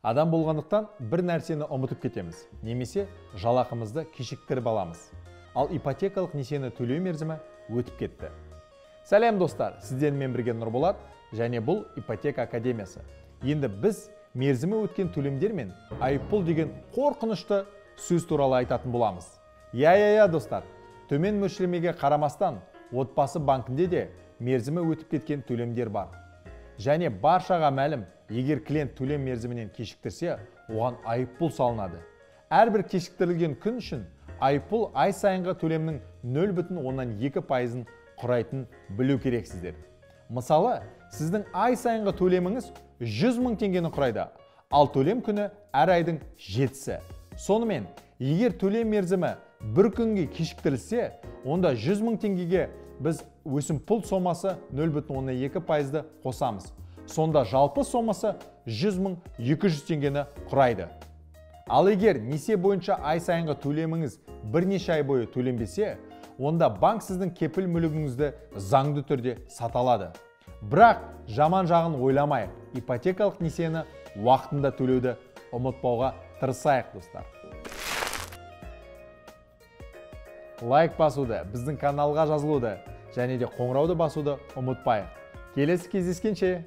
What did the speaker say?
Адам болғандықтан бір нәрсені ұмытып кетеміз, немесе жалақымызды кешіктіріп аламыз. Ал ипотекалық несиені төлеу мерзімі өтіп кетті. Сәлем достар, сіздермен бірге Нұрболат және бұл Ипотека Академиясы. Енді біз мерзімі өткен төлемдер мен айыппұл деген қорқынышты сөз туралы айтатын боламыз. Иә, достар, төмен мөлшерлемеге қарамастан отбасы банкінде де мерзімі өтіп кеткен төлемдер бар. Және баршаға мәлім, егер клиент төлем мерзімінен кешіктірсе, оған айыппұл салынады. Әрбір кешіктірілген күн үшін айыппұл ай сайынғы төлемнің 0,2%-ын құрайтын білу керексіздер. Мысалы, сіздің ай сайынғы төлеміңіз 100 мың теңгені құрайды, ал төлем күні әр айдың 7-сі. Сонымен, егер төлем мерзімі бір күнге кешіктірілсе, онда 100 мың теңгеге біз өсімпұл сомасы 0,2%-ды қосамыз. Сонда жалпы сомасы 100 мың 200 теңгені құрайды. Ал егер несие бойынша ай сайынғы төлеміңіз бірнеше ай бойы төленбесе, онда банк сіздің кепіл мүлігіңізді заңды түрде сата алады. Бірақ жаман жағын ойламайық, ипотекалық несиені уақытында төлеуді ұмытпауға тырысайық, достар. Лайк басуды, біздің каналға жазылуды және де қоңырауды басуды ұмытпайық. Келесі кездескенше!